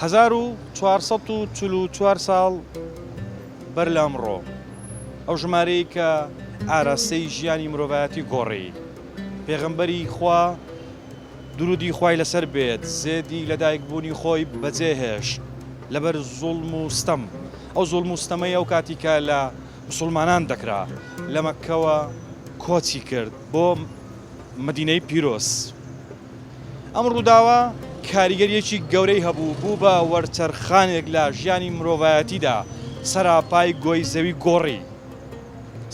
1444 ساڵ بەر لە ئەمڕۆ، ئەو ژمارەیەی کە ئاراستەی ژیانی مرۆڤایەتی گۆڕی، پێغەمبەری خوا درودی خوای لەسەر بێت زێدی لەدایکبوونی خۆی بەجێهێشت لەبەر زوڵم و ستەم، ئەو زوڵم و ستەمەی ئەو کاتی کە لە مسوڵمانان دەکرا، لە مەککەوە کۆچی کرد بۆ مەدینەی پیرۆز. ئەم ڕووداوە کاریگەرییەکی گەورەی هەبوو، بوو بە وەرچەرخانێک لە ژیانی مرۆڤایەتیدا، سەراپای گۆی زەوی گۆڕی.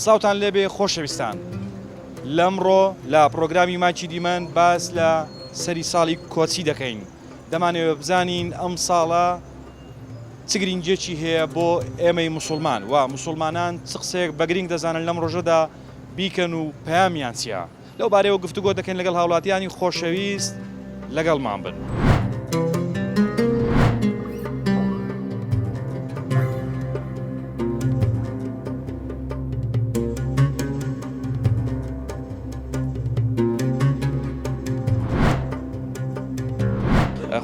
سڵاوتان لێبێ خۆشەویستان. لەمڕۆ لە پڕۆگرامی ماکی دیمەن باس لە سەری ساڵی کۆچی دەکەین. دەمانەوێ بزانین ئەم ساڵە چ گرینگیەکی هەیە بۆ ئێمەی موسوڵمان و موسوڵمانان چ قسەیەک بە گرینگ دەزانن لەم ڕۆژەدا بیکەن و پەیامیان چیە؟ لەو بارەیەوە گفتوگۆ دەکەین لەگەڵ هاوڵاتیانی خۆشەویست لەگەڵمان بن.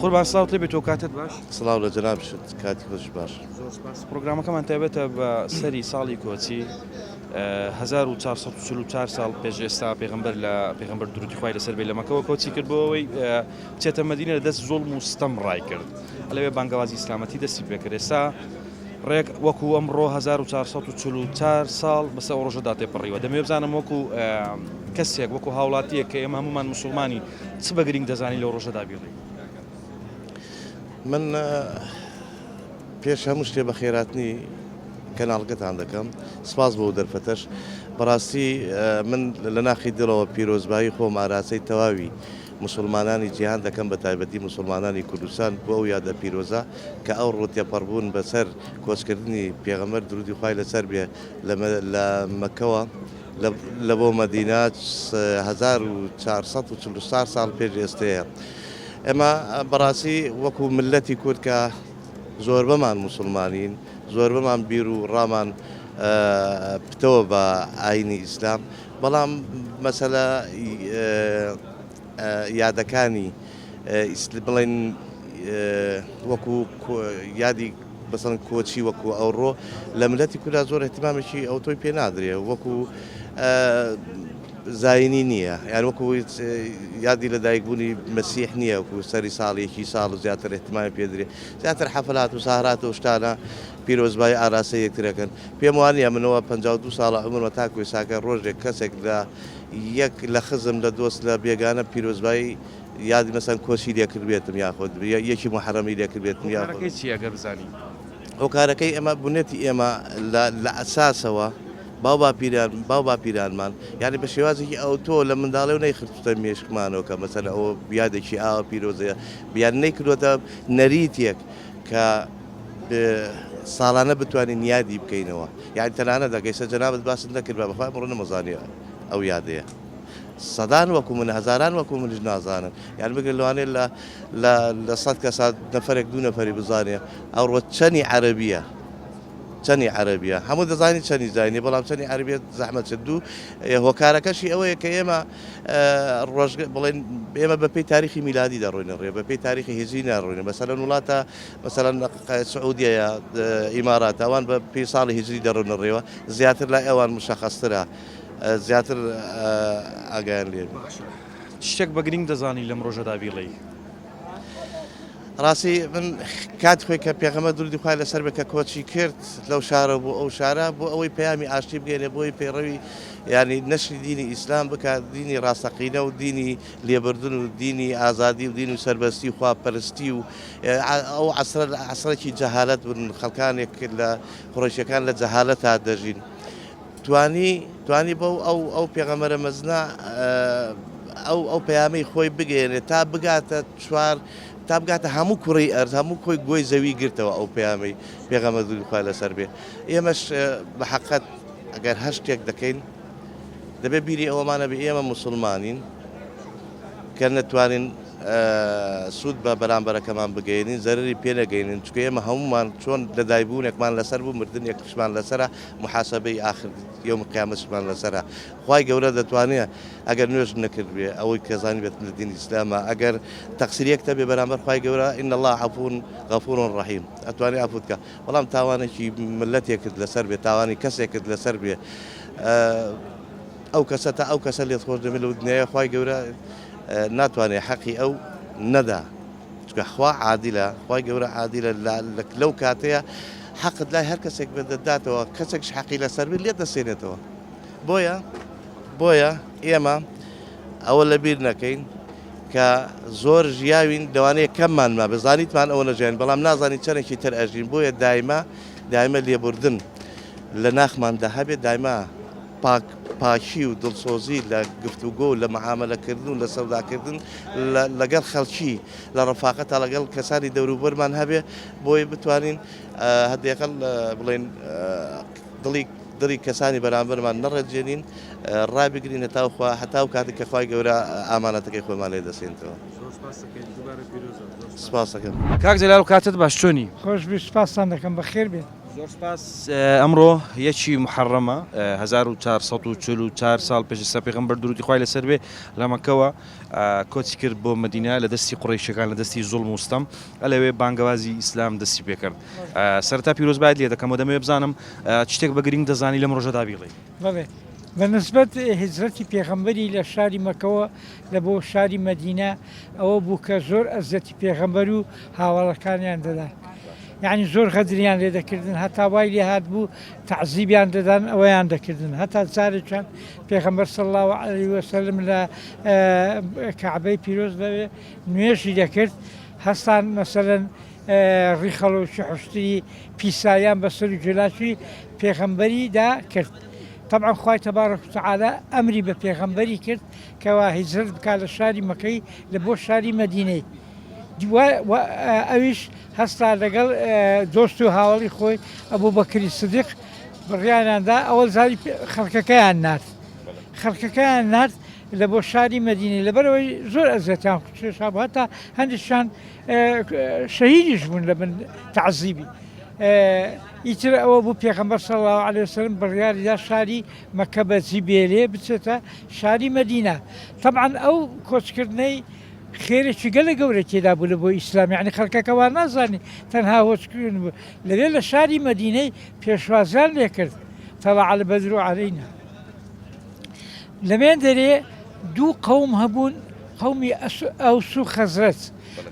قوربان سڵاوت لێبێت و کاتت باش. سڵاو لە جەنابیشت کاتی خۆش باش. زۆر سپاس. پرۆگرامەکەمان تایبەتە بە سەری ساڵی کۆچی 1444 ساڵ پێش ئێستا پێغەمبەر لە پێغەمبەر درودی خوای لەسەر بێ لە مەکەوە کۆچی کرد بۆ ئەوەی بچێتە مەدینە لە دەست زوڵم و ستەم ڕای کرد لەوێ بانگەوازی ئیسلامەتی دەستی پێکرد ئێستا ڕێک وەکو ئەمڕۆ 1444 ساڵ بەسەر ئەو ڕۆژەدا تێپەڕیوە دەمەوێت بزانم وەکو کەسێک وەکو هاوڵاتیەک کە ئێمە هەمومان مسوڵمانی چ بە گرنگ دەزانی لەو ڕۆژەدا بیڵێی؟ من پێش هەموو شتێ بەخێراتنی کەناڵەکەتان دەکەم سپاس بۆ دەرفەتەش بەڕاستی من لە ناخی دڵەوە پیرۆزبایی خۆم ئاراستەی تەواوی مسلمانانی جیهان دەکەم بە تایبەتی مسلمانانی کوردستان بۆ ئەو یادە پیرۆزە کە ئەو ڕۆ تێپەڕبوون بەسەر کۆچکردنی پێغەمبەر درودی خوای لەسەر بێ لە مەکەوە لە بۆ مەدینە 1444 ساڵ پێش ئێستەیە. ئێمە بەڕاستی وەکو ملەتی کورد کە زۆربەمان موسڵمانین، زۆربەمان بیر و ڕامان پتەوە بە ئاینی ئیسلام، بەڵام مەسەلە یادەکانی بڵێن وەکو یادی مەسەڵەن کۆچی وەکو ئەوڕۆ لە ملەتی کوردا زۆر اهتمامێکی ئەوتۆی پێ نادرێ وەکو زاینی نییە یان وەکو یادی لەدایکبوونی مەسیح نییە وەکو سەری ساڵ یەکی ساڵ و زیاتر اهتمامی پێ درێ زیاتر حەفلات و سەهرات و شتانە پیرۆزبایی ئاراستەی یەکترەکەن پێم وانییە منەوە 52 ساڵە عومرمە تاکو ئێستاکە ڕۆژێک کەسێک لە یەک لە خزم لە دۆست لە بێگانە پیرۆزبایی یادی مەسەن کۆچی لێ کردبێتم یاخود یەکی موحەرەمی لێ کردبێتم یاخود هۆکارەکەی چییە گەر بزانی؟ هۆکارەکەی ئێمە بنیەتی ئێمە لە لە ئەساسەوە باو باپیران باو باپیرانمان یانی بە شێوازێکی ئەوتۆ لە منداڵێ و نەیخستوتە مێشکمانەوە کە مەسەلەن ئەوە یادێکی ئاوا پیرۆزەیە یان نەیکردوەتە نەریتێک کە ساڵانە بتوانین یادی بکەینەوە یانی تەنانەت ئەگەر ئێستا جەنابت باست نەکردبا بەخوا ئەمڕۆ نەمەزانی ئەو یادەیە سەدان وەکو من هەزاران وەکو منیش نازانن یان بگرە لەوانەیە لە لە لە سەد کەسا نەفەرێک دوو نەفەری بزانێ ئەوڕۆ چەنی عەرەبیە چەنی عەرەبیە هەموو دەزانین چەنی زاینی بەڵام چەنی عەرەبیە زەحمەت چ دوو هۆکارەکەشی ئەوەیە کە ئێمە ڕۆژ بڵێن ئێمە بە پێی تاریخی میلادی دەڕۆینە ڕێ بە پێی تاریخی هیجری ناڕۆینە مەسەلەن وڵاتە مەسەلەن سعودیە یا ئیمارات ئەوان بە پێی ساڵی هیجری دەڕۆنە ڕێوە زیاتر لای ئەوان مشەخەسترە زیاتر ئاگایان لێ بێ. باشە شتێک بە گرینگ دەزانی لەم ڕۆژەدا بیڵێی؟ ڕاستی من کات خۆی کە پێغەمبەر درودی خوای لەسەر بێ کە کۆچی کرد لەو شارە بۆ ئەو شارە بۆ ئەوەی پەیامی ئاشتی بگەێنێ بۆی پەیڕەوی ینی نەشری دینی ئیسلام بکات دینی ڕاستەقینە و دینی لێبردن و دینی ئازادی و دین و سەربەستی و خواپەرستی و ئەو عەسرە عەسرێکی جەهالەت بوون خەڵکانێک لە قوڕەیشەکان لە جەهالەتا دەژین توانی توانی بەو ئەو ئەو پێغەمبەرە مەزنە ئەو ئەو پەیامەی خۆی بگەیەنێت تا بگاتە چوار تا بگاتە هەموو کوڕی ئەرز هەموو کۆی گۆی زەوی گرتەوە ئەو پەیامەی پێغەمبەر درودی خوای لەسەر بێ ئێمەش بە حەقەت ئەگەر هەر شتێک دەکەین دەبێت بیری ئەوەمانە بێ ئێمە موسڵمانین کە نەتوانین. سوود بە بەرامبەرەکەمان بگەیەنین زەرەری پێ نەگەینین چونکە ئێمە هەموومان چۆن لەدایبوونێکمان لەسەر بوو مردنێکشمان لەسەرە محاسبەی ئاخر یوم قیامەتشمان لەسەرە خوای گەورە دەتوانێ ئەگەر نوێژ نەکردبێ ئەوەی کە زانیبێت لە دینی ئیسلامە ئەگەر تەقسیرێکت هەبێ بەرامبەر خوای گەورە ان اللە عفو غفور رحیم ئەتوانێ عفوت کا بەڵام تاوانێکی ملەتێکت لەسەر بێ تاوانی کەسێکت لەسەر بێ ئەو کەسە تا ئەو کەسە لێت خۆش دەبێت لەو دنیاە خوای گەورە ناتوانێت حەقی ئەو نەدا چونکە خوا عادلە خوای گەورە عادلە لەو کاتەیە حەقت لای هەر کەسێک بێت دەداتەوە کەسێکش حەقی لەسەر بێت لێت دەسێنێتەوە بۆیە بۆیە ئێمە ئەوە لەبیر نەکەین کە زۆر ژیاوین لەوانەیە کەممان ما بزانیتمان ئەوە نەژیان بەڵام نازانین چەندێکی تر ئەژین بۆیە دایمە دایمە لێبوردن لە ناخماندا هەبێت دایمە پاک پاکی و دڵسۆزی لە گفتوگۆ و لە معامەلەکردن و لە سەوداکردن لەگەڵ خەڵکی لە ڕەفاقەتا لەگەڵ کەسانی دەوروبەرمان هەبێ بۆی بتوانین هەدێقەل بڵێن دڵی دڵی کەسانی بەرامبەرمان نەڕەنجێنین ڕابگرین هەتاو خوا هەتاو کاتێک کە خوای گەورە ئامانەتەکەی خۆمان لێ دەسێنتەوە. زۆر سپاس دەکەین دووبارە پیرۆزە زۆر سپاس. سپاس دەکەم. کاک جەلال کاتت باش چۆنی؟ خۆش بی سپاستان دەکەم بەخێر بێن. زۆر سپاس ئەمڕۆ یەکی موحەڕەمە 1444 ساڵ پێش ئێستا پێغەمبەر دروودی خوای لەسەر بێ لە مەکەوە کۆچی کرد بۆ مەدینە لە دەستی قوڕەیشەکان لە دەستی زوڵم و ستەم ئەلەوێ بانگەوازی ئیسلام دەستی پێکرد سەرەتا پیرۆزبایت لێ دەکەم و دەمەوێ بزانم چ شتێک بە گرنگ دەزانی لەم ڕۆژەدا بیڵێی. بەڵێ بە نسبەت هیجرەتی پێغەمبەری لە شاری مەکەوە لە بۆ شاری مەدینە ئەوە بوو کە زۆر ئەزیەتی پێغەمبەر و هاوەڵەکانیان دەدان یعنی زۆر غەدریان لێ دەکردن هەتا وای لێ هات بوو تەعزیبیان دەدان ئەوەیان دەکردن هەتا جارێکیان پێغەمبەر صلی الله علیه وسلم لە کەعبەی پیرۆز لەوێ نوێژی دەکرد هەستان مەسەلەن ڕیخەڵۆکی حوشتری پیسایان بەسەر و جولاکی پێغەمبەری دا کرد طبعا خوای تبارک و تعالی ئەمری بە پێغەمبەری کرد کەوا هیجرەت بکات لە شاری مەکەی لە بۆ شاری مەدینەی ئەویش هەستا لەگەڵ دۆست و هاوڵی خۆی ئەبوو بەکری سدیق بڕیاریاندا ئەوە زاری خەڵکەکەیان نارد خەڵکەکەیان نارد لە بۆ شاری مەدینەی لەبەرەوەی زۆر ئەزیەتیان کێشا بوو هەتا هەندێکیان شەهیدیش بوون لە بن تەعزیبی ئیتر ئەوە بوو پێغەمبەر صلی الله علیه وسلم بڕیاری دا شاری مەکە بەجی بێلێ بچێتە شاری مەدینە طبعا ئەو کۆچکردنەی خێرێکی گەلە گەورە تێدا بوو لە بۆ ئیسلام یعنی خەڵکەکە وا نازانی تەنها هۆچکردن بوو لەوێ لە شاری مەدینەی پێشوازیان لێکرد طلع البدر علينا لەوێندەرێ دوو قەوم هەبوون قەومی ئەوس و خەزرەج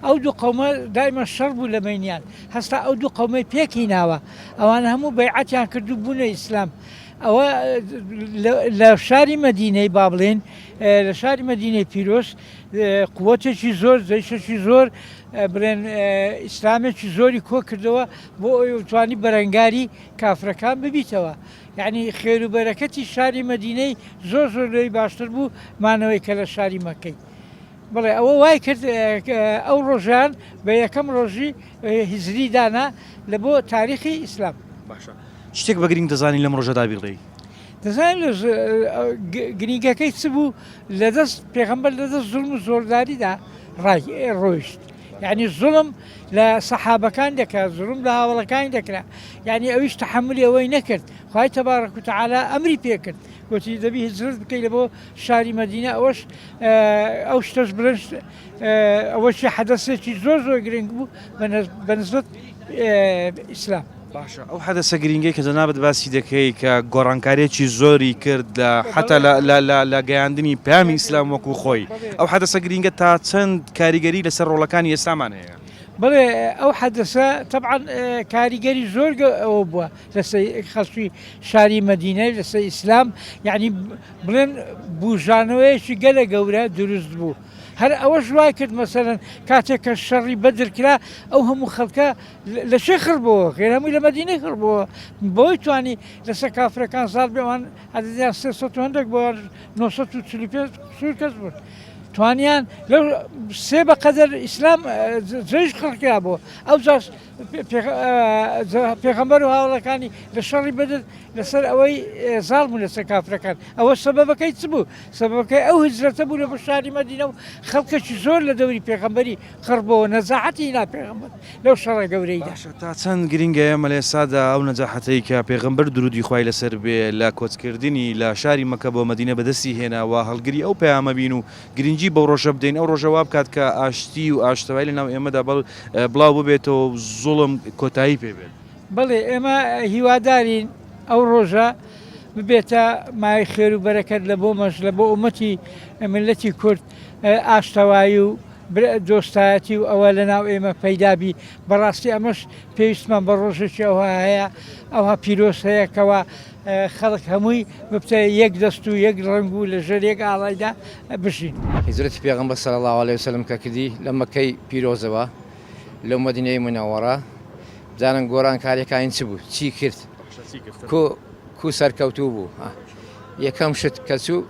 ئەو دوو قەومە دایمە شەڕ بوو لە بەینیان هەستا ئەو دوو قەومەی پێکهیناوە ئەوان هەموو بەیعەتیان کرد و بوونە ئیسلام ئەوە لە شاری مەدینەی با بڵێن لە شاری مەدینەی پیرۆز قوتێکی زۆر جەیشێکی زۆر بڵێن ئیسلامێکی زۆری کۆ کردەوە بۆ ئەوی توانی بەرەنگاری کافرەکان ببیتەوە یەعنی خێرو بەرەکەتی شاری مەدینەی زۆر زۆر لەوی باشتر بوو مانەوەی کە لە شاری مەکەی بڵێ ئەوە وای کرد ئەو ڕۆژان بە یەکەم ڕۆژی هیجری دانا لە بۆ تاریخی ئیسلام. باشە شتێک بە گرنگ دەزانی لەم ڕۆژەدا بیڵێی؟ دەزانین لە گرنگەکەی چ بوو لەدەست پێغەمبەر لەدەست زوڵم و زۆرداریدا ڕای ڕۆیشت یعنی زوڵم لە سەحابەکان دەکرا زوڵم لە هاوەڵەکانی دەکرا یعنی ئەویش تەحەمولی ئەوەی نەکرد خوای تەبارەک و تەعالا ئەمری پێکرد گوتی دەبی هیجرەت بکەی لە بۆ شاری مەدینە ئەوەش ئەو شتەش بڵێن ئەوەشی حەدەسێکی زۆر زۆر گرنگ بوو بە نسبەت ئیسلام. باشە ئەو حەدەسە گرینگەی کە جەنابت باسی دەکەی کە گۆڕانکاریەکی زۆری کرد لە حتا لە گەیاندنی پەیامی ئیسلام وەکو خۆی ئەو حەدەسە گرینگە تا چەند کاریگەری لەسەر ڕۆڵەکانی ئێستامان هەیە؟ بەڵێ ئەو حەدەسە تەبعەن کاریگەری زۆر ئەوە بووە لەسەر خەڵکی شاری مەدینە لەسەر ئیسلام یعنی بڵێن بوژانەوەیەکی گەلە گەورە دروست بوو هەر ئەوەش وای کرد مەسەلەن کاتێک کە شەڕی بەدر کرا ئەو هەموو خەڵکە لە چێ خڕ بۆوە خێر هەمووی لە مەدینەی خڕ بۆوە بەوەی توانی لەسەر کافرەکان زاڵ بێ ئەوان عەدەدیان 300 و هەندێک بۆ 945 قسوور کەس بوون توانیان لەو سێ بە قەدەر ئیسلام جەیش خڕ کرا بۆ ئەو جاش. پێغەمبەر و هاوڵەکانی لە شەڕی بەدر لەسەر ئەوەی زاڵ بوون لەسەر کافرەکان ئەوە سەبەبەکەی چ بوو؟ سەبەبەکەی ئەو هیجرەتە بوو لە بۆ شاری مەدینە و خەڵکێکی زۆر لە دەوری پێغەمبەری قڕ بۆوە نەجاحەتی هینا پێغەمبەر لەو شەڕە گەورەیدا. باشە تا چەند گرینگە ئێمە لە ئێستادا ئەو نەجاحەتەی کە پێغەمبەر دروودی خوای لەسەر بێ لە کۆچکردنی لە شاری مەکە بۆ مەدینە بەدەستی هێنا و هەڵگری ئەو پەیامە بین و گرنگی بەو ڕۆژە بدەین ئەو ڕۆژە وا بکات کە ئاشتی و ئاشتەوایی لەناو ئێمەدا بڵاو ببێتەوە و زوڵم کۆتایی پێ بێت. بەڵێ ئێمە هیوادارین ئەو ڕۆژە ببێتە مایەی خێر و بەرەکەت لە بۆ مەش لە بۆ ئومەتی میللەتی کورد ئاشتەوایی و دۆستایەتی و ئەوە لە ناو ئێمە پەیدا بی بەڕاستی ئەمەش پێویستمان بە ڕۆژێکی ئەوها هەیە ئەوها پیرۆز هەیە کەوا خەڵک هەمووی ببتە یەک دەست و یەک ڕەنگ و لە ژێر یەک ئاڵایدا بژین. هیجرەتی پێغەمبەر صلی اللە علیە وسلم کە کردی لە مەککەی پیرۆزەوە لەو مەدینەی منەوەڕە بزانن گۆڕانکاریەکانی چ بوو چی کرد کو کو سەرکەوتوو بوو یەکەم شت کە چوو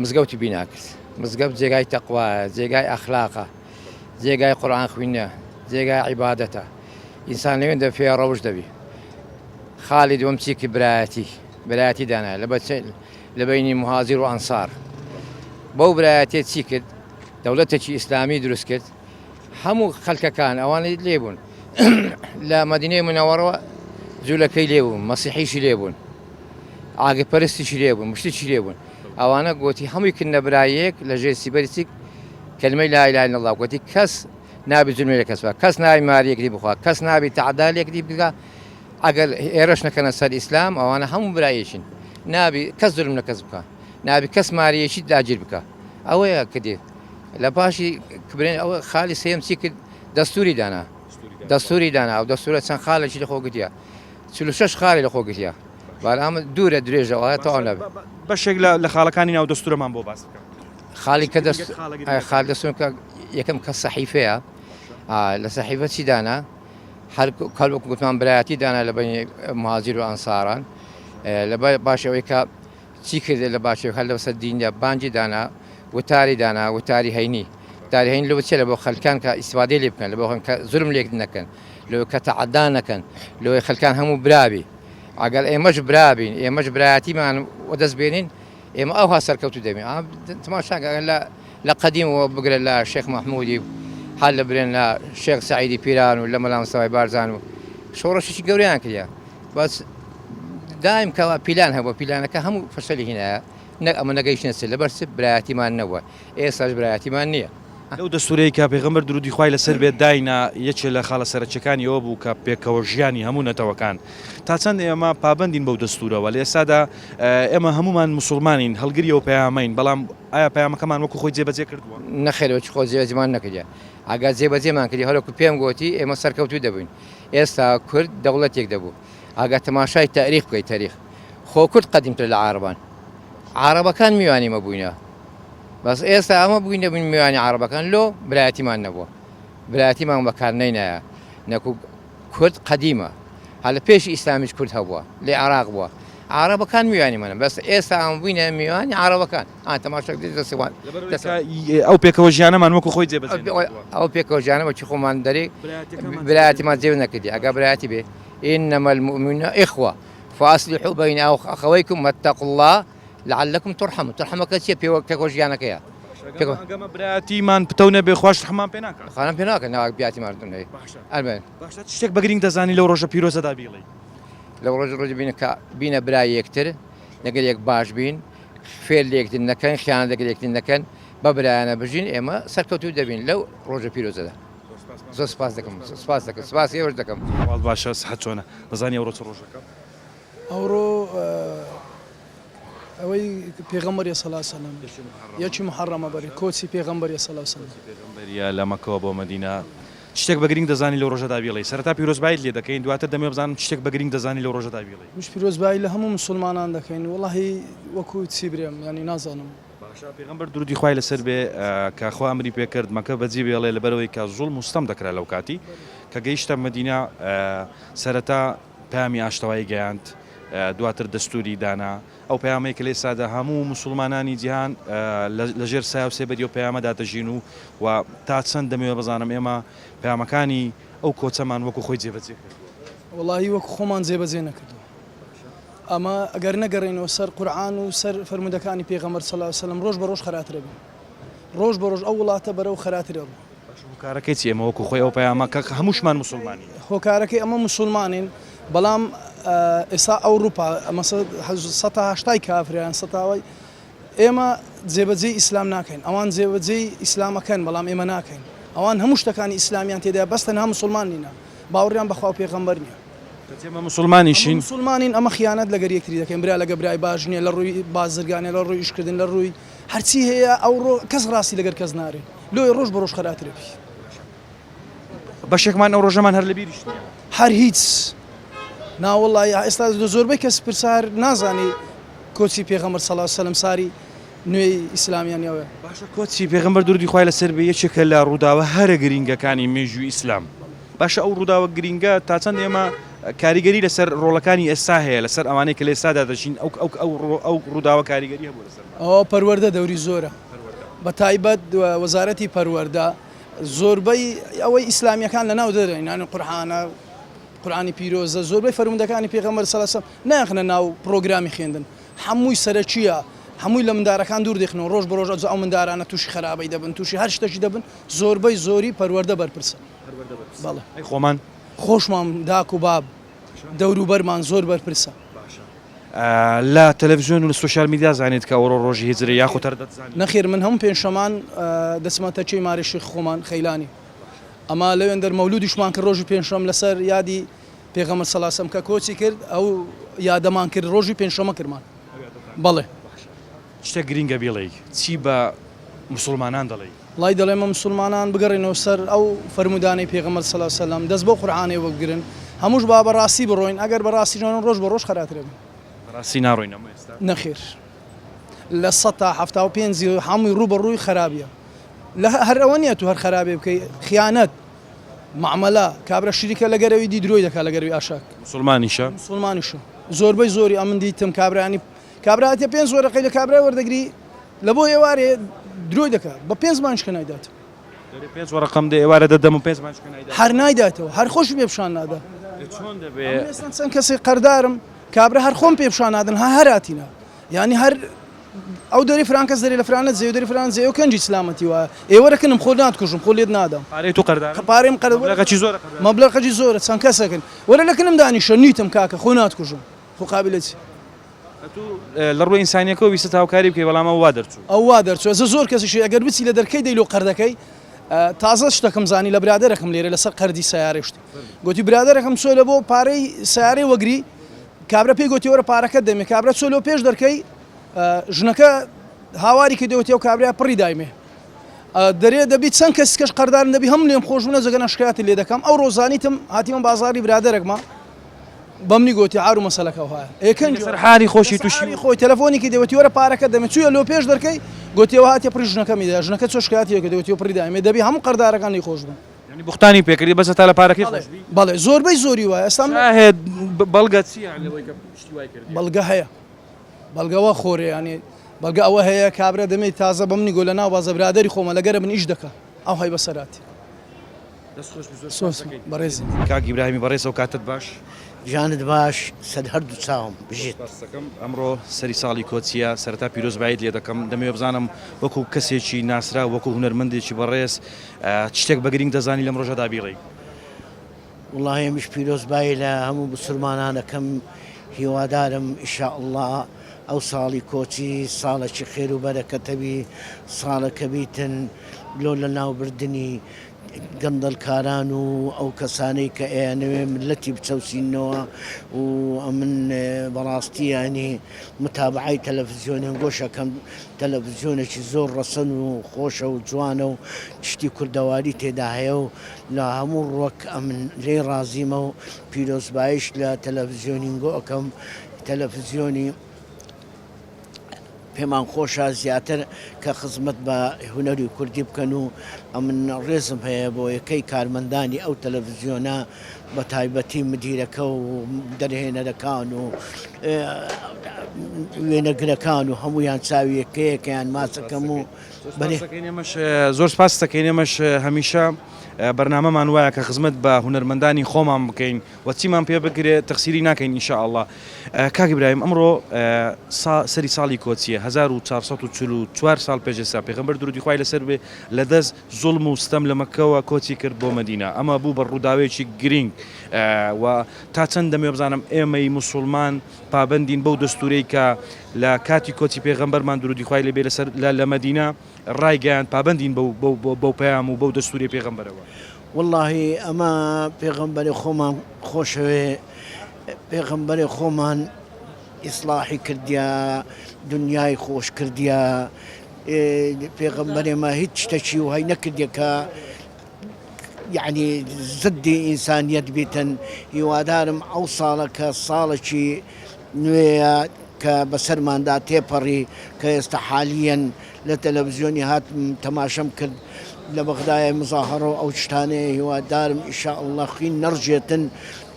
مزگەوتی بینا کرد مزگەوت جێگای تەقوایە جێگای ئەخلاقە جێگای قورآن خوینە جێگای عیبادەتە ئینسان لەوێن دەفێ ڕەوش دەبی خالی دووەم چی کرد برایەتی برایەتی دانا لە بەچ لە بینی مهاجر و ئەنسار بەو برایەتێ چی کرد دەوڵەتێکی ئیسلامی دروست کرد هەموو خەلکەکان ئەوانەی لێ بوون لە مەدینەی منەوەڕەوە جوولەکەی لێ بوون مەسیحیشی لێ بوون ئاگرپەرستیشی لێ بوون مشتیشی لێ بوون ئەوانە گوتی هەمووی کردنە برایەک لە ژێر سیبەری چیک کەلمەی لا اله الا الله گوتی کەس نابی زولمی لە کەس بکا کەس نابی ماری یەکدی بخوا کەس نابی تەعدا لە یەکدی بکا ئەگەر هێرش نەکەنە سەر ئیسلام ئەوانە هەموو برایەکین نابی کەس زولم لە کەس بکا نابی کەس ماریەکی داگیر بکا ئەوەیە کە دێت لە پاشی کبرێن ئەوە خالی سێم چی کرد دەستوری دانا دەستوری دانا ئەو دەستورە چەند خاڵێکی لە خۆ گرتیە 46 خاڵی لە خۆ گرتیە بەڵام دوورە درێژە ئەوە تەواو نابێت. بەشێک لە خاڵەکانی ناو دەستورەمان بۆ باس بکە. خاڵی کە دەست خاڵ دەستور کە یەکەم کە سەحیفەیە لە سەحیفە چی دانا هەر کەل وەکو گوتمان برایەتی دانا لە بەینی مهاجر و ئەنساران لە باش ئەوەی کە چی کردێ لە باشێ هەر لەسەر دیندا بانگی دانا وتاری دانا وتاری هەینی وتاری هەینی لەوە چیە لە بۆ خەلکان کە ئیستفادەی لێ بکەن لە بۆ کە زولم لێک نەکەن لەوە کە تەعەدا نەکەن لەوەی خەلکان هەموو برابی ئەگەر ئێمەش برابین ئێمەش برایەتیمان وەدەست بێنین ئێمە ئەوها سەرکەوتوو دەبین تماشاکە لە لە قەدیمەوە بگرە لە شێخ مەحموودی و هەر لە برێن لە شێخ سەعیدی پیران و لە مەلا مستەفای بارزان و شۆڕشێکی گەورەیان کردە بەس دایم کەوا پیلان هەبوو پیلانەکە هەموو فەشەلی هینایە نەک ئەمە نەگەیشتە چ لەبەر چ برایەتیمان نەبووە ئێستاش برایەتیمان نییە. لەو دەستوورەی کە پێغەمبەر دروودی خوای لەسەر بێت داینا یەکێ لە خاڵە سەرەکیەکانی ئەوە بوو کە پێکەوە ژیانی هەموو نەتەوەکان تا چەند ئێمە پابەندین بەو دەستوورەوە لە ئێستادا ئێمە هەموومان موسوڵمانین هەڵگری ئەو پەیامەین بەڵام ئایا پەیامەکەمان وەکو خۆی جێبەجێ کردووە؟ نەخێر وەکی خۆ جێبەجێمان نەکردیە ئەگەر جێبەجێمان کردی هەروەکو پێم گۆتی ئێمە سەرکەوتوو دەبووین ئێستا کورد دەوڵەتێک دەبوو ئەگەر تەماشای تاریخ بکەی تاریخ خۆ کورد قەدیمترە لە عارەبان عارەبەکان میوانی مە بووینە بەس ئێستا ئەمە بووین دەبووین میوانی عارەبەکان لۆ برایەتیمان نەبووە برایەتیمان بەکار نەینایە نەکو کورد قەدیمە هەر لە پێش ئیسلامیش کورد هەبووە لە عێراق بووە عارەبەکان میوانی منە بەس ئێستا ئەم بووینە میوانی عارەبەکان ئا تەماشا دەسەوان ئەو پێکەوە ژیانەمان وەکو خۆی جێبەجێ ئەو پێکەوە ژیانە وەکی خۆمان دەرێ برایەتیمان جێ نەکردی ئەگە برایەتی بێ إنما المؤمنون إخوة فأصلحوا بين أخويكم واتقوا الله لعلكم ترحمون ترحمەکە چیە پێوە پێکەوە ژیانەکەیە ئەگەمە برایەتیمان پتەو نەبێ خواش ڕەحمان پێ ناکات خانم پێ ناکەن ناوەک بیاتیمان نەبێ باشە باشە چ شتێک بە گرینگ دەزانی لەو ڕۆژە پیرۆزەدا بیڵێی؟ لەو ڕۆژە ڕۆژە بینە کە بینە برای یەکتر لەگەل یەک باش بین فێر لە یەکتر نەکەن خیانەت لەگەل یەکتر نەکەن بە برایانە بژین ئێمە سەرکەوتوو دەبین لەو ڕۆژە پیرۆزەدا زۆر سپاس دەکەم سپاس دەکەم سپاسی ئێوەش دەکەم. حاڵت باشە سحەت چۆنە دەزانی ئەوڕۆ چ ڕۆژەکە؟ ئەوڕۆ ئەوەی پێغەمبەر صلی اللە علیە وسلم یەکی محەڕەمە بەری کۆچی پێغەمبەر صلی اللە علیە وسلم. پێغەمبەریە لە مەکەوە بۆ مەدینە چ شتێک بە گرینگ دەزانی لەو ڕۆژەدا بیڵێی؟ سەرەتا پیرۆزباییت لێ دەکەین دواتر دەمەوێ بزانم چ شتێک بە گرینگ دەزانی لەو ڕۆژەدا بیڵێی؟ منیش پیرۆزبایی لە هەموو موسوڵمانان دەکەین وەڵاهی وەکو چی برێم یانی نازانم. باشە پێغەمبەر درودی خوای لەسەر بێ کە خوا ئەمری پێ کرد مەکە بەجێ بێڵێ لەبەرئەوەی کە زوڵم و ستەم دەکرا لەو کاتی کە گەیشتە مەدینە سەرەتا پەیامی ئاشتەوایی گەیاند دواتر دەستوری دانا ئەو پەیامەی کە لە ئێستادا هەموو موسوڵمانانی جیهان لە ژێر سایە و سێبەری ئەو پەیامەدا دەژین و و تا چەند دەمەوێت بزانم ئێمە پەیامەکانی ئەو کۆچەمان وەکو خۆی جێبەجێ کردووە؟ وەڵاهی وەکو خۆمان جێبەجێ نەکردووە. ئەمە ئەگەر نەگەڕێینەوە سەر قورعان و سەر فەرموودەکانی پێغەمبەر صلی اللە علیە وسلم ڕۆژ بە ڕۆژ خەراتر ئەبین. ڕۆژ بە ڕۆژ ئەو وڵاتە بەرەو خەراتر ئەڕوا. باشە هۆکارەکەی چیە ئێمە وەکو خۆی ئەو پەیامە کە هەمووشمان موسوڵمانین. هۆکارەکەی ئەمە موسوڵمانین بەڵام ئێستا ئەوڕوپا مەسە سەتا هەشتای کافرە یان سەتاوەی ئێمە جێبەجێی ئیسلام ناکەین ئەوان جێبەجێی ئیسلام ئەکەن بەڵام ئێمە ناکەین ئەوان هەموو شتەکانی ئیسلامیان تێدایە بەس تەنها موسوڵمان نینە باوەڕیان بە خوا و پێغەمبەر نیە. کەچی ئێمە موسوڵمانیشین. ئەمە موسوڵمانین ئەمە خیانەت لەگەر یەکتری دەکەین برا لەگە برای باش نیە لە ڕووی بازرگانیە لە ڕووی ئیشکردن لە ڕووی هەرچی هەیە ئەوڕۆ کەس ڕاستی لەگەر کەس نارێ لۆیە ڕۆژ بە ڕۆژ خەراتر ئەبی. بەشێکمان ئەو ڕۆژەمان هەر لەبیریش نییە. هەر هیچ نا وەڵڵاهی ئێستا زۆربەی کەس پرسار نازانی کۆچی پێغەمبەر صلی اللە علیە وسلم ساری نوێی ئیسلامیان ئەوەیە. باشە کۆچی پێغەمبەر درودی خوای لەسەر بێ یەکێکە لە ڕووداوە هەرە گرینگەکانی مێژووی ئیسلام باشە ئەو ڕووداوە گرینگە تا چەند ئێمە کاریگەری لەسەر ڕۆڵەکانی ئێستا هەیە لەسەر ئەوانەی کە لە ئێستادا دەژین ئەو ئەو ئەو ئەو ڕووداوە کاریگەری هەبوو لەسەرمان. ئەوە پەروەردە دەوری زۆرە بە تایبەت وەزارەتی پەروەردە زۆربەی ئەوەی ئیسلامیەکان لەناو دەرێن یانی قورعانە قورعانی پیرۆزە زۆربەی فەرموودەکانی پێغەمبەر صلی اللە علیه و سلم نایانخەنە ناو پڕۆگرامی خوێندن هەمووی سەرەکیە هەمووی لە مندارەکان دوور دەخنەوە ڕۆژ بە ڕۆژ ئەجا ئەو مندارانە تووشی خەرابەی دەبن تووشی هەر شتەکی دەبن زۆربەی زۆری پەروەردە بەرپرسە بەڵێ ئەی خۆمان خۆشمان داک و باب دەوروبەرمان زۆر بەرپرسە. باشە لە تەلەفزیۆن و لە سۆشیال میدیا زانیت کە ئەوڕۆ ڕۆژی هیجرە یاخود هەر دەتزانی؟ نەخێر من هەموو پێنجشەمان دەچمە تەکیەی مارەی شێخ خۆمان خەیلانی ئەما لەوێندەر مەولودیشمان کرد ڕۆژی پێنجشەم لەسەر یادی پێغەمبەر صلی اللە علیە وسلم کە کۆچی کرد ئەو یادەمان کرد ڕۆژی پێنجشەمە کرمان بەڵێ. شتێک گرینگە بیڵێی چی بە موسوڵمانان دەڵێی؟ وەڵای دەڵێمە موسوڵمانان بگەڕێنەوە سەر ئەو فەرموودانەی پێغەمبەر صلی اللە علیە وسلم دەست بەو قورئانەیەوە بگرن هەمووش با بە ڕاستی بڕۆین ئەگەر بە ڕاستیش نەڕۆن ڕۆژ بە ڕۆژ خەراتر ئەبین. بە ڕاستی ناڕۆین ئەمە ئێستا؟ نەخێر لە سەتا 75 ی هەمووی ڕوو بە ڕووی خەرابیە لە هەر ئەوە نیە تو هەر خەرابێ بکەی خیانەت معامەلە کابرا شریکە لە گەرەوی دی درۆی دەکا لە گەرەوی ئاشاک. موسوڵمانیشە؟ موسوڵمانیشە زۆربەی زۆری ئەمن دیتم کابرانی کابرا هاتیە پێنج وەرەقەی لە کابرای وەردەگری لە بۆ ئێوارێ درۆی دەکا بە پێنج مانگشکە نایداتەوە. دەرێ پێنج وەرەقەم دێ ئێوارە دەدەم و پێنج مانگشکە نایداتەوە. هەر نایداتەوە هەر خۆشی پێ پیشان نادا. ئێ چۆن دەبێ؟ ئەمن ئێستا چەند کەسێک قەردارم کابرا هەر خۆم پێ پیشان نادەن ها هەر هاتینە یانی هەر ئەو دەرێ فران کەس دەرێ لە فرانە جێ و دەرێ فران جێ ئەو کەنجی سلامەتی وایە ئێوەرە کنم خۆ ناتکوژم خۆ لێت نادەم. پارەی تو قەردارن؟ پارەیم قەرد مەبلەغەکی زۆرە قەردارن؟ مەبلەغەکی زۆرە چەند کەسەکن وەرە لە کنم دانیشە نیتم کاکە خۆ ناتکوژم خۆ قابیلە چی؟ ئەتوو لە ڕووی ئینسانیەکەوە ویستت هاوکاری بکەی بەڵام ئەو وا دەرچوو. ئەو وا دەرچوو ئەزە زۆر کەسیش هەیە ئەگەر بچی لە دەرکەی دەی لۆ قەردەکەی تازە شتەکم زانی لە برادەرەکم لێرە لەسەر قەردی سەیارەی شتی گۆتی برادەرەکم چۆ لە بۆ پارەی سەیارەی وەگری کابرا پێی گۆتی وەرە پارەکەت دەمێ کابرا چۆ لۆ پێش دەرکەی ژنەکە هاواری کردی وتی ئەو کابرا پڕی دایمێ دەرێ دەبی چەند کەس کەش قەردارم دەبی هەموو لێم خۆش بوون ئەجەگەنا شکایەتت لێ دەکەم ئەو ڕۆزانیتم هاتیمە بازاڕی برادەرەکمە بەمنی گۆتی عار و مەسەلەکە وهایە ئێ کەنج لەسەر حالی خۆشی لەسەر حالی خۆی تەلەفۆنی کردی وتی وەرە پارەکەت دەمێ چوویە لۆ پێش دەرکەی گۆتی ئەوە هاتیە پڕی ژنەکەمی دا ژنەکە چۆ شکایەتی لێ کردی وتی پڕی دایمێ دەبی هەموو قەردارەکان لێی خۆش بن. یانی بوختانی پێ کردی بەس هەتا لە پارەکەی خۆش بی؟ بەڵێ زۆربەی زۆری وایە ئێستا من شاهێد بەڵگە چییە لەوەی کە شتی وای کردیە؟ بەڵگە هەیە بەڵگە وا خۆرێ یانی بەڵگە ئەوە هەیە کابرا دەمێ تازە بەمنی گۆ لە ناو بازە برادەری خۆمە لەگەرە من ئیش دەکا ئەو های بەسەراتی. دەست خۆش بی زۆر سوپاس دەکەین. بەڕێزی. کاک ئیبراهیمی بەڕێز ئەو کاتەت باش. گیانت باش سەر هەردوو چاوم بژیت. سوپاست دەکەم ئەمڕۆ سەری ساڵی کۆچیە سەرەتا پیرۆزباییت لێ دەکەم دەمەوێ بزانم وەکو کەسێکی ناسراو وەکو هونەرمەندێکی بەڕێز چ شتێک بە گرینگ دەزانی لەم ڕۆژەدا بیڵێی؟ وەڵاهی ئەمیش پیرۆزبایی لە هەموو موسڵمانان ئەکەم هیوادارم ان شاء اللە ئەو ساڵی کۆچی ساڵەکی خێر و بەرەکەتەبی ساڵەکە بیتن لۆ لەناوبردنی گەندەڵکاران و ئەو کەسانەی کە ئەیانەوێ مللەتی بچەوسیننەوە و ئەمن بەڕاستی یانی متابعەی تەلەفزیۆن هەنگۆش ئەکەم تەلەفزیۆنێکی زۆر ڕەسەن و خۆشە و جوانە و شتی کوردەواری تێدا هەیە و لە هەموو ڕوەک ئەمن لێی ڕازیمە و پیرۆزبایش لە تەلەفزیۆنی هەنگۆ ئەکەم تەلەفزیۆنی پێمان خۆشە زیاتر کە خزمەت بە هونەری کوردی بکەن و ئەمن ڕێزم هەیە بۆ یەکەی کارمەندانی ئەو تەلەفزیۆنە بە تایبەتی مدیرەکە و دەرهێنەرەکان و وێنەگرەکان و هەموویان چاوی یەکەیەکەیان ماچەکەم و زۆر سپاس دەکەین ئێمەش هەمیشە. بەرنامەمان وایە کە خزمەت بە هونەرمەندانی خۆمان بکەین و چیمان پێ بکرێ تەقسیری ناکەین ان شاء اللە. کاک ئیبراهیم ئەمڕۆ سەری ساڵی کۆچیە 1444 ساڵ پێش ئێستا پێغەمبەر درودی خوای لەسەر بێ لە دەست زوڵم و ستەم لە مەککەوە کۆچی کرد بۆ مەدینە ئەمە بوو بە ڕووداوێکی گرینگ و تا چەند دەمەوێ بزانم ئێمەی موسوڵمان پابەندین بەو دەستورەی کە لە کاتی کۆچی پێغەمبەرمان درودی خوای لێ بێ لەسەر لە مەدینە ڕایگەیاند پابەندین بەو بەو پەیام و بەو دەستوری پێغەمبەرەوە. وەڵاهی ئەمە پێغەمبەری خۆمان خۆشەوێ پێغەمبەری خۆمان ئیسڵاحی کردیا دنیای خۆش کردیا پێغەمبەرێ مە هیچ شتەکی وهای نەکردیە کە یعنی زدی ئینسانیەت بیتن هیوادارم ئەو ساڵە کە ساڵێکی نوێیە کە بەسەرماندا تێپەڕی کە ئێستا حالیەن لە تەلەڤزیۆنی هاتم تەماشەم کرد لە بەغدایە مزاهەڕە و ئەو شتانەیە هیوادارم ئیشا اللە خوین نەڕژێتن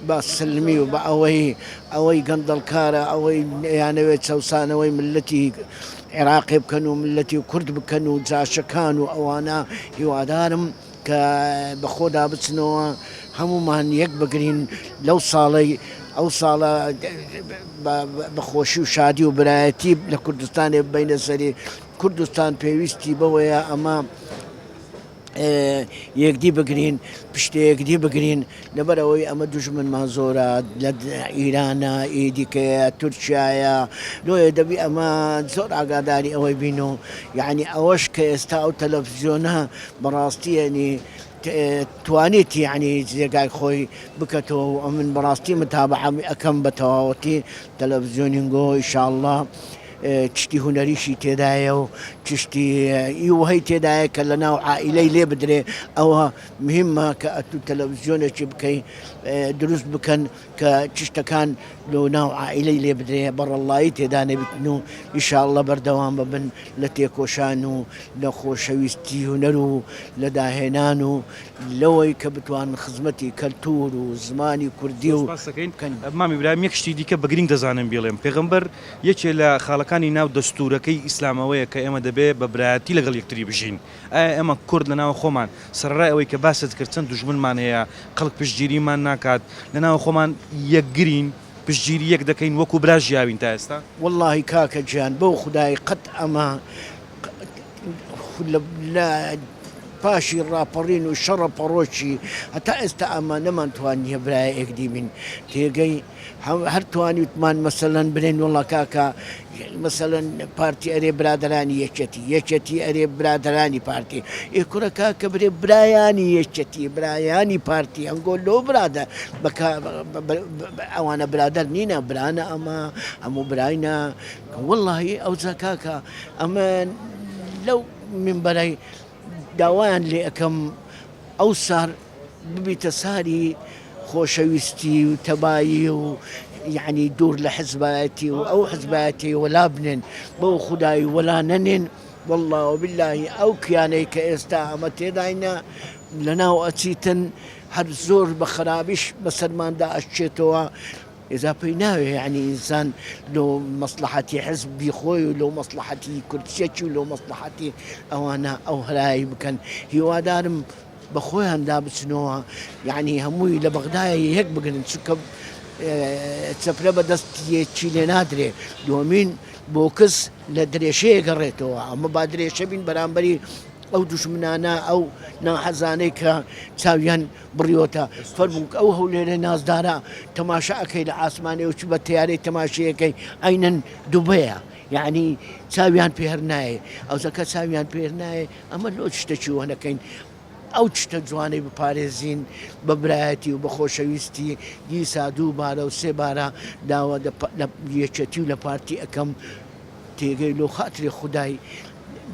بە سلمی و بە ئەوەی ئەوەی گەندەڵکارە ئەوەی ئەیانەوێت چەوسانەوەی ملەتی عێراقێ بکەن و ملەتی کورد بکەن و جاشەکان و ئەوانە هیوادارم کە بە خۆدا بچنەوە هەموومان یەک بگرین لەو ساڵەی ئەو ساڵە بە خۆشی و شادی و برایەتی لە کوردستانێ ببەینە سەری کوردستان پێویستی بەوەیە ئەمە یەکدی بگرین پشتە یەکدی بگرین لەبەرئەوەی ئەمە دوژمنمان زۆرە لە ئیرانە ئی دیکەیە تورکیایە لۆیە دەبی ئەمە زۆر ئاگاداری ئەوەی بین و یعنی ئەوەش کە ئێستا ئەو تەلەفزیۆنە بەڕاستی یعنی توانیتی یعنی جێگای خۆی بکەتەوە و ئەمن بەڕاستی متابعە ئەکەم بە تەواوەتی تەلەفزیۆنینگۆ ئیشاڵڵا چشتی هونەریشی تێدایە و چشتی ئیوهی تێدایە کە لە ناو عائیلەی لێ بدرێ ئەوە مهمە کە ئەتوو تەلەڤزیۆنێکی بکەی دروست بکەن کە چشتەکان لۆ ناو عائیلەی لێ بدرێ بەڕەڵایی تێدا نەبیتن و ئیشاڵڵە بەردەوام ببن لە تێکۆشان و لە خۆشەویستی هونەر و لە داهێنان و لەوەی کە بتوانن خزمەتی کەلتوور و زمانی کوردی و سپاست دەکەین مام ئیبراهیم یەک شتی دیکە بە گرینگ دەزانم بیڵێم پێغەمبەر یەکێ لە خاڵەکانی ناو دەستوورەکەی ئیسلام ئەوەیە کە ئێمە دەبێ بە برایەتی لەگەڵ یەکتری بژین ئایا ئێمە کورد لە ناو خۆمان سەرەڕای ئەوەی کە باست کرد چەند دوژمنمان هەیە خەڵک پشتگیریمان ناکات لە ناو خۆمان یەکگرین پشتگیری یەک دەکەین وەکو برا ژیاوین تا ئێستا؟ وەڵاهی کاکە گیان بەو خودای قەت ئەمە لە پاشی ڕاپەڕین و شەڕە پەڕۆکی هەتا ئێستا ئەمە نەمانتوانیە برای ئێکدی بین تێگەی هەر توانیوتمان مەسەلەن برێن وەڵا کاکە مەسەلەن پارتی ئەرێ برادەرانی یەکێتی یەکێتی ئەرێ برادەرانی پارتی ئێ کوڕە کاکە برێ برایانی یەکێتی برایانی پارتی ئەنگۆ لۆ برادە بەکە ئەوانە برادەر نینە برانە ئەمە هەموو براینە وەڵی ئەوجا کاکە ئەمە لەو منبەرەی داوایان لێ ئەکەم ئەو سار ببیتە ساری خۆشەویستی و تەبایی و یعنی دوور لە حزبایەتی و ئەو حزبایەتی وەلا بنێن بەو خودایی وەلا نەنێن والله وبالله ئەو کیانەی کە ئێستا ئەمە تێداینە لەناو ئەچیتن هەر زۆر بە خراپیش بەسەرماندا ئەشچێتەوە ئێجا پێی ناوێ یعنی ئینسان لۆ مەسڵەحەتی حزبی خۆی و لۆ مەسڵەحەتی کورسیەکی و لۆ مەسڵەحەتی ئەوانە ئەو هەرای بکەن هیوادارم بە خۆیاندا بچنەوە یعنی هەمووی لە بەغدایە یەک بگرن چونکە چەپرە بە دەست یەکی لێ نادرێ دووەمین بۆکس لە درێژەیە گەڕێتەوە ئەمە با درێژە بین بەرامبەری ئەو دوژمنانە ئەو ناحەزانەی کە چاویان بڕیۆتە فەرموو ئەو هەولێرە نازدارە تەماشا ئەکەی لە ئاسمانەوە چ بە تەیارەی تەماشەیەکەی عەینەن دوبەیە یعنی چاویان پێ هەر نایێ ئەوجا کە چاویان پێ نایێ ئەمە لۆ شتێکی وە نەکەین ئەو شتە جوانەی بپارێزین بە برایەتی و بە خۆشەویستی دیسا دووبارە و سێبارە داوا لە یەکێتی و لە پارتی ئەکەم تێگەی لۆ خاتری خودای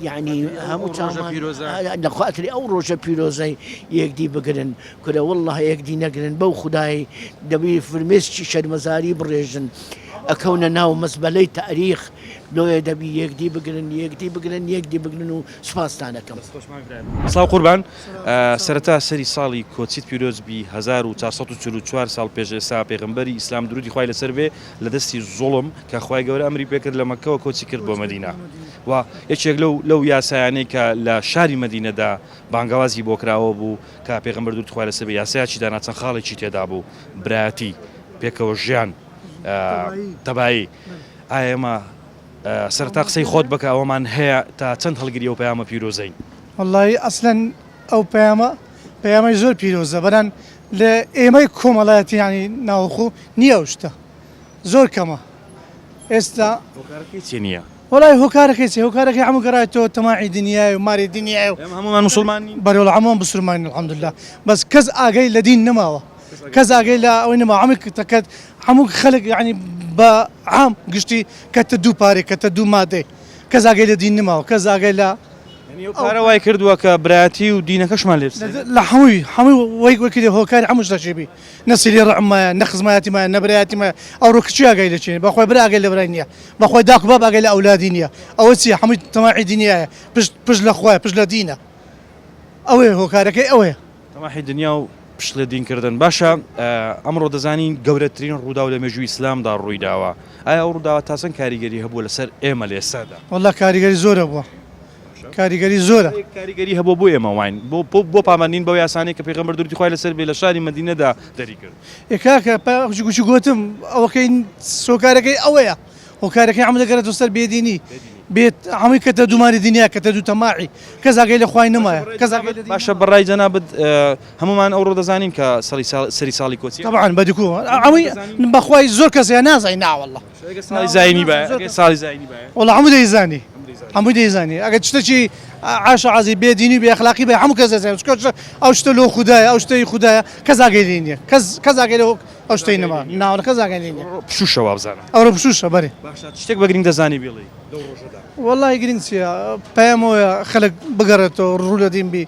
یعنی هەموو چاومان لە خاتری ئەو ڕۆژە پیرۆزەی یەکدی بگرن کورە واللە یەکدی نەگرن بەو خودای دەبی فرمێسکی شەرمەزاری بڕێژن ئەکەونە ناو مەزبەلەی تاریخ. لۆیە دەبی یەکدی بگرن یەکدی بگرن یەکدی بگرن و سوپاستان ئەکەم. سڵاو قوربان سەرەتا سەری ساڵی کۆچیت پیرۆز بی 1444 ساڵ پێش ئێستا پێغەمبەری ئیسلام درودی خوای لەسەر بێ لە دەستی زوڵم کە خوای گەورە ئەمری پێکرد لە مەککەوە کۆچی کرد بۆ مەدینە و یەکێک لەو لەو یاسایانەی کە لە شاری مەدینەدا بانگەوازی بۆ کراوە بوو کە پێغەمبەر درودی خوای لەسەر بێ یاسایەکی دانا چەند خاڵێکی تێدا بوو برایەتی پێکەوە ژیان تەبایی ئایا ئێمە سەرەتا قسەی خۆت بکە ئەوەمان هەیە تا چەند هەڵگری ئەو پەیامە پیرۆزەین؟ وەڵایی ئەسلەن ئەو پەیامە پەیامەی زۆر پیرۆزە بەران لە ئێمەی کۆمەڵایەتی یانی ناوخۆ نییە ئەو شتە زۆر کەمە ئێستا هۆکارەکەی چی نییە؟ وەڵای هۆکارەکەی چی هۆکارەکەی هەموو گەڕایەتەوە تەماعی دنیای و ماری دنیای و ئێمە هەموومان موسڵمان نین؟ بەرێ وەڵا هەمووان بسورمانین الحمدللە بەس کەس ئاگای لە دین نەماوە کەس ئاگای لە ئەوەی نەما هەمووی کە هەموو خەلک یعنی بە عام گشتی کەتە دوو پارەی کەتە دوو مادەی کەس ئاگای لە دین نەماوە کەس ئاگای لە یعنی ئەو پارە وای کردووە کە برایەتی و دینەکەشمان لێ بسێنێ لە هەمووی هەمووی وەی وەی کردی هۆکاری هەموو شتەکی بی نە سیلی ڕەحم مایە نە خزمایەتی مایە نە برایەتی مایە ئەوڕۆ کچی ئاگای لە چێ بەخوای برا ئاگای لە برای نییە بەخوای داک و باب ئاگای لە ئەولادی نییە ئەوە چییە هەمووی تەماعی دنیایە پشت پشت لە خوایە پشت لە دینە ئەوەیە هۆکارەکەی ئەوەیە. تەماحی دنیا و پشت لە دین کردن باشە ئەمڕۆ دەزانین گەورەترین ڕووداو لە مێژووی ئیسلامدا ڕوویداوە ئایا ئەو ڕووداوە تا چەند کاریگەری هەبووە لەسەر ئێمە لە ئێستادا؟ وەڵا کاریگەری زۆر هەبووە کاریگەری زۆرە. کاریگەری هەبووە بۆ ئێمە واین بۆ بۆ پابەند نین بەو یاسانەی کە پێغەمبەر دروودی خوای لەسەر بێ لە شاری مەدینەدا دەری کرد. ئێ کاکە گوتی گۆتم ئەوەکەی هۆکارەکەی ئەوەیە هۆکارەکەی هەموو دەگەرێتەوە سەر بێدینی بێت هەمووی کەتە دومانی دنیا کەتە دوو تەماعی کەس ئاگای لە خوای نەمایە کەس ئاگای لە دین باشە بەڕای جەنابت هەموومان ئەوڕۆ دەزانین کە سەری ساڵ سەری ساڵی کۆچیە؟ طبعا بەدکو هەمووی بەخوای زۆر کەس هەیە نازانی ناوەڵڵا ئەگەر ساڵی زایینی بایە ئەگەر ساڵی زایینی بایە وەڵا هەموو دەیزانی هەمووی دەیزانی ئەگەر شتێکی عاشە عازی بێ دینی بێ ئەخلاقی بێ هەموو کەس دەزانێت چونکە ئەو شتە لۆ خودایە ئەو شتەی خودایە کەس ئاگای لێ نییە کەس کەس ئاگای لەو ئەو شتەی نەما ناوەڵا کەس ئاگای لێ نییە پشووشە وابزانم ئەوڕۆ پشووشە بەرێ باشە شتێک بە گرنگ دەزانی بیڵێی لەو ڕۆژەدا؟ وەڵاهی گرنگ چییە پەیام ئەوەیە خەلک بگەڕێتەوە ڕوو لە دین بی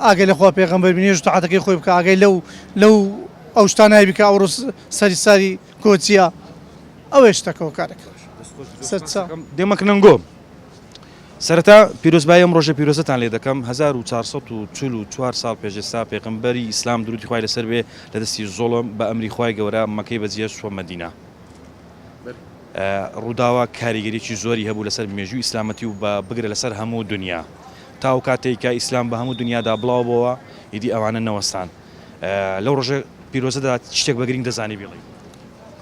ئاگای لە خوا پێغەمبەر بی نوێژ و تاعەتەکەی خۆی بکا ئاگای لەو لەو ئەو شتانە بی کە ئەوڕۆ سەری ساری کۆچییە ئەوەیە شتەکە هۆکارەکە سەرچاو. دێمە کنەنگۆ سەرەتا پیرۆزبایی ئەم ڕۆژە پیرۆزەتان لێ دەکەم 1444 ساڵ پێش ئێستا پێغەمبەری ئیسلام درودی خوای لەسەر بێ لە دەستی زوڵم بە ئەمری خوای گەورە مەکەی بەجێهێشت چووە مەدینە ڕووداوە کاریگەریی زۆری هەبوو لەسەر مێژووی ئیسلامەتی و بە بگرە لەسەر هەموو دنیا تا ئەو کاتەی کە ئیسلام بە هەموو دنیادا بڵاو بۆوە ئیدی ئەوانە نەوەستان لەو ڕۆژە پیرۆزەدا شتێک بە گرینگ دەزانی بیڵێی؟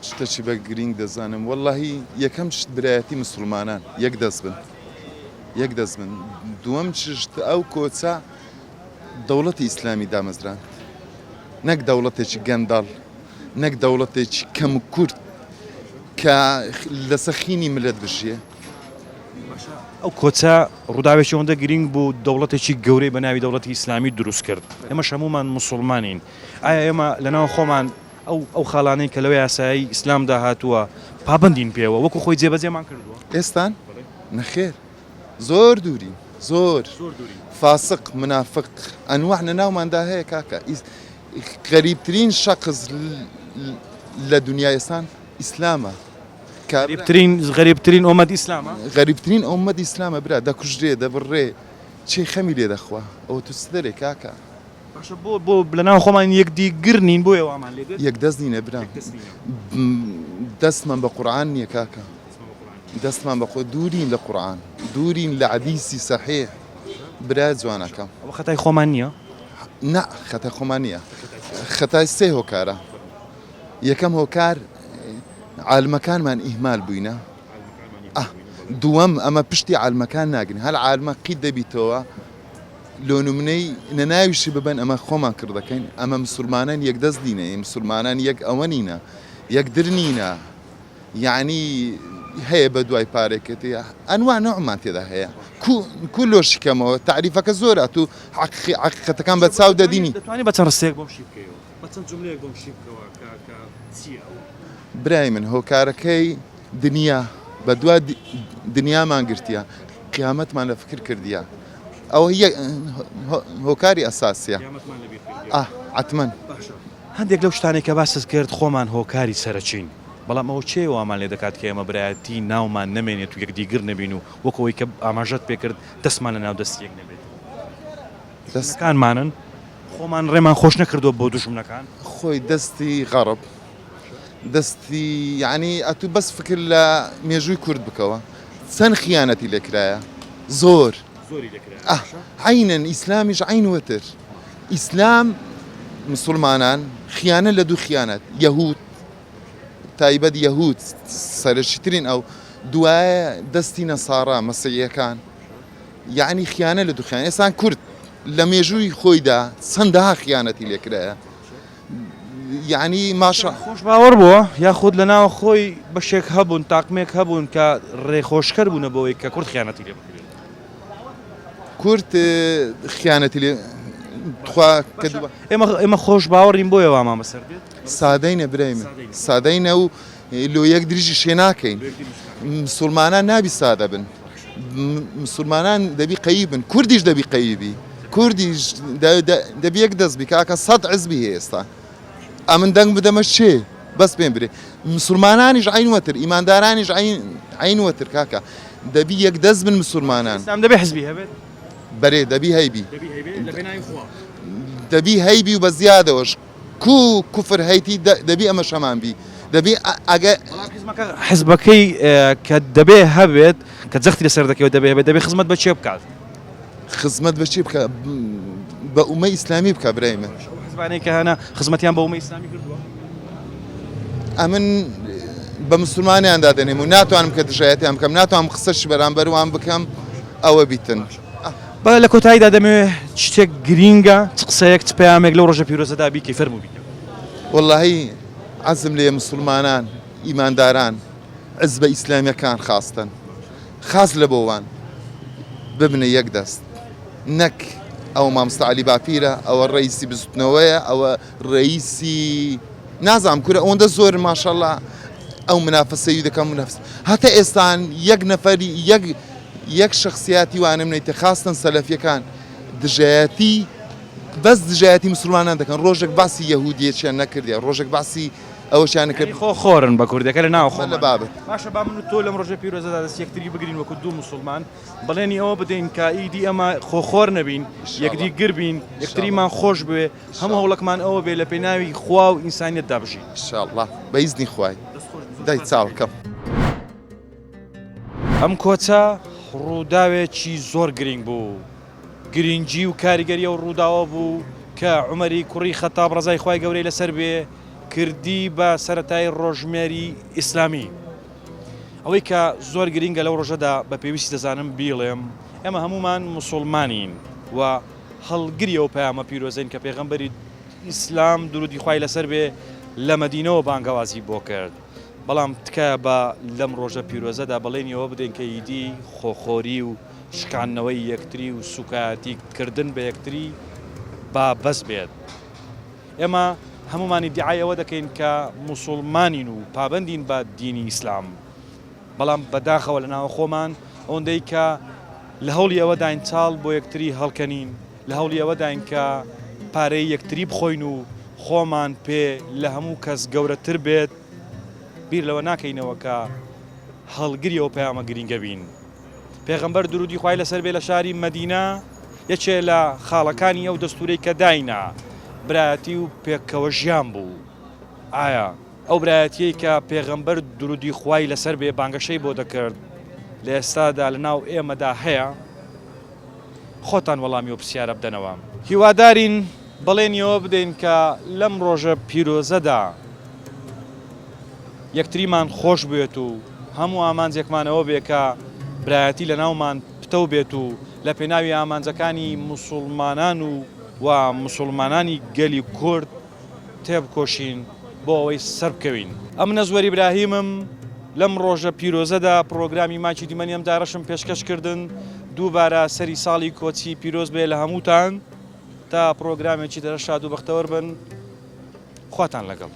شتەکی بە گرینگ دەزانم وەڵاهی یەکەم شت برایەتی مسوڵمانان یەک دەست بن یەک دەست بن دووەم شت ئەو کۆچە دەوڵەتی ئیسلامی دامەزراند نەک دەوڵەتێکی گەندەڵ نەک دەوڵەتێکی کەم و کورت کە لەسەر خینی ملت بژیێ. ئەو کۆچە ڕووداوێکی ئەوەندە گرینگ بوو دەوڵەتێکی گەورەی بە ناوی دەوڵەتی ئیسلامی دروست کرد ئێمەش هەموومان موسوڵمانین ئایا ئێمە لەناو خۆمان ئەو ئەو خاڵانەی کە لەو یاسایەی ئیسلامدا هاتووە پابەندین پێوە وەکو خۆی جێبەجێمان کردووە؟ ئێستان؟ نەخێر زۆر دوورین زۆر فاسق منافق ئەنواع لە ناوماندا هەیە کاکە غەریبترین شەخس لە دنیای ئێستان ئیسلامە غەریبترین غەریبترین ئۆمەت ئیسلامە غەریبترین ئۆمەت ئیسلامە برا دەکوژرێ دەبڕێ چێ خەمی لێ دەخوا ئەوە تو چ دەرێ کاکە باشە بۆ بۆ لەناو خۆمان یەکدی گر نین بۆیە وامان لێ دێت یەک دەست نینە برا دەستمان بە قورعان نییە کاکە دەستمان بە دوورین لە قورعان دوورین لە عەدیسی سەحیح برا جوانەکەم ئەوە خەتای خۆمان نییە؟ نا خەتای خۆمان نییە خەتای سێ هۆکارە یەکەم هۆکار عالمەکانمان ئیهمال بووینە دووەم ئەمە پشتی عالمەکان ناگرین هەر عالمە قیت دەبیتەوە لۆ نمونەی نەناویشی ببەن ئەمە خۆمان کڕ دەکەین ئەمە مسلمانان یەک دەست نینە مسلمانان یەک ئەوە نینە یەک در نینە یعنی هەیە بە دوای پارێکێتی ئەنوا نەعمان تێدا هەیە کو لۆشی کەمەوە تعریفەکە زۆرە تو حقیقەتەکان بە چاو دەدینی دەتوانانی بە چەند ڕستەیەک بۆم شی بکەیەوە بە چەند جملەیەک بۆم شی بکەوە کە کە چییە ئەو برای من هۆکارەکەی دنیا بە دوا دنیامان گرتیە قیامەتمان لە فکر کردیە ئەوە هۆکاری ئەساسیە ئاه عەتمەن. هەندێک لەو شتانەی کە باست کرد خۆمان هۆکاری سەرەکین. بەڵام ئەوە کێیە وامان لێ دەکات کە ئێمە برایەتی ناومان نەمێنێت و یەکدیگر نەبین و وەک ئەوەی کە ئاماژەت پێ کرد دەستمان لە ناو دەستی یەک نەبێت؟ دوژمنەکانمانن، خۆمان ڕێمان خۆش نەکردووە بۆ دوژمنەکان. خۆی دەستی غەڕب دەستی یانی ئەتوو بەس فکر لە مێژووی کورد بکەوە چەند خیانەتی لێ کرایە زۆر زۆری لێ کرایە ئاه باشە. عەینەن ئیسلامیش عەین وەتر ئیسلام مسوڵمانان خیانەت لە دوو خیانەت یەهود تایبەت یەهود سەرەکیترین ئەو دوایە دەستی نەسارا مەسیحیەکان یەعنی خیانە لە دوو خیانە ئێسان کورد لە مێژووی خۆیدا چەندەها خیانەتی لێکرایە یعنی ماشا خۆش باوەڕ بووە یاخود لە ناو خۆی بەشێک هەبوون تاقمێک هەبوون کە ڕێخۆشکەر بوونە بۆی کە کورد خیانەتی لێ بکرێت کورد خیانەتی لێ تخوا کە ئێمە ئێمە خۆش باوەڕین بۆیە وامان بەسەر دێت سادەینە برای من سادەینە و لۆ یەک دریژی شێ ناکەین مسلمانان نابی سادە بن مسلمانان دەبی قەوی بن کوردیش دەبی قەوی بی کوردیش دەبی یەک دەست بی کاکە سەد عزبی هەیە ئێستا ئەمن دەنگ بدەمە چێ بەس پێم برێ مسلمانانیش عین وەتر ئیماندارانیش عین وەتر کاکە دەبی یەک دەست بن مسلمانان ئیسلام دەبێ حزبی هەبێت بەرێ دەبی هەیبی دەبی هەیبی و بە زیادەوەش کو کوفر هەیتی دەبی ئەمەش هەمان بی دەبی ئەگە. بەڵام حیزبەکە حیزبەکەی کە دەبێ هەبێت کە جەختی لەسەر دەکەوێت دەبێ هەبێت دەبێ خزمەت بە کێ بکات؟ خزمەت بە چی بکە بە ئومەی ئیسلامی بکە برای من. ئەو حیزبانەی کە هەنە خزمەتیان بە ئومەی ئیسلامی کردووە؟ ئەمن بە مسلمانیان دادەنێم و ناتوانم کە دژایەتیان بکەم ناتوانم قسەش بەرامبەر وان بکەم ئەوە بیتن. با لە کۆتاییدا دەمەوێ شتێک گرینگە چ قسەیەک چ پەیامێک لەو ڕۆژە پیرۆزەدا بیکەی فەرموو بیکە. وەڵاهی عەزم لێ مسوڵمانان ئیمانداران عزبە ئیسلامیەکان خاستن خاس لە بۆ وان ببنە یەک دەست نەک ئەوە مامۆستا عەلی باپیرە ئەوە ڕئیسی بزوتنەوەیە ئەوە ڕئیسی نازانم کورە ئەوەندە زۆر ماشەڵا ئەو منافەسەی دەکەم منافس هەتا ئێستان یەک نەفەری یەک یەک شخصیاتی وانم نیتە خاستن سەلەفیەکان دژایەتی بەس دژایەتی مسلمانان دەکەن ڕۆژێک باسی یەهودیەکیان نەکردیا ڕۆژێک باسی ئەوەشیان نەکرد خۆ خۆرن بە کوردەکە لە ناو خۆ لە بابەت باشە با من و تۆ لەم ڕۆژە پیرۆزەدا دەست یەکتری بگرین وەکو دوو مسلمان بەڵێنی ئەوە بدەین کە ئیدی ئەمە خۆخۆر نەبین یەکدی گر بین یەکتریمان خۆش بوێ هەموو هەوڵەکمان ئەوە بێ لە پێناوی خوا و ئینسانیەتدا بژین. ان شاء اللە بە ئیزنی خوای دای چاوەکەم. ئەم کۆچە ڕووداوێکی زۆر گرینگ بوو، گرینگی و کاریگەری ئەو ڕووداوە بوو کە عومەری کوڕی خەتاب ڕەزای خوای گەورەی لەسەر بێ کردی بە سەرەتای ڕۆژمێری ئیسلامی. ئەوەی کە زۆر گرینگە لەو ڕۆژەدا بە پێویستی دەزانم بیڵێم ئێمە هەموومان موسوڵمانین و هەڵگری ئەو پەیامە پیرۆزەین کە پێغەمبەری ئیسلام درودی خوای لەسەر بێ لە مەدینەوە بانگەوازی بۆ کرد بەڵام تکایە با لەم ڕۆژە پیرۆزەدا بەڵێنی ئەوە بدەین کە ئیدی خۆخۆری و شکاندنەوەی یەکتری و سوکایەتی کردن بە یەکتری با بەس بێت ئێمە هەموومان ئیدیعای ئەوە دەکەین کە موسوڵمانین و پابەندین بە دینی ئیسلام بەڵام بەداخەوە لە ناوەخۆمان ئەوەندەی کە لە هەوڵی ئەوەداین چاڵ بۆ یەکتری هەڵکەنین، لە هەوڵی ئەوەداین کە پارەی یەکتری بخۆین و خۆمان پێ لە هەموو کەس گەورەتر بێت، بیر لەوە ناکەینەوە کە هەڵگری ئەو پەیامە گرینگە بین. پێغەمبەر دروودی خوای لەسەر بێ لە شاری مەدینە یەکێ لە خاڵەکانی ئەو دەستوورەی کە داینا برایەتی و پێکەوە ژیان بوو. ئایا. ئەو برایەتیەی کە پێغەمبەر درودی خوای لەسەر بێ بانگەشەی بۆ دەکرد لە ئێستادا لە ناو ئێمەدا هەیە؟ خۆتان وەڵامی ئەو پرسیارە بدەنەوە. هیوادارین بەڵێنی ئەوە بدەین کە لەم ڕۆژە پیرۆزەدا یەکتریمان خۆش بوێت و هەموو ئامانجێکمان ئەوە بێ کە برایەتی لە ناومان پتەو بێت و لە پێناوی ئامانجەکانی موسوڵمانان و و موسوڵمانانی گەلی کورد تێبکۆشین بۆ ئەوەی سەربکەوین. ئەمن ئەزوەر ئیبراهیمم، لەم ڕۆژە پیرۆزەدا پڕۆگرامی ماکی دیمەنی ئەم جارەشم پێشکەش کردن، دووبارە سەری ساڵی کۆچی پیرۆز بێ لە هەمووتان، تا پڕۆگرامێکی تر شاد و بەختەوەر بن، خواتان لەگەڵ.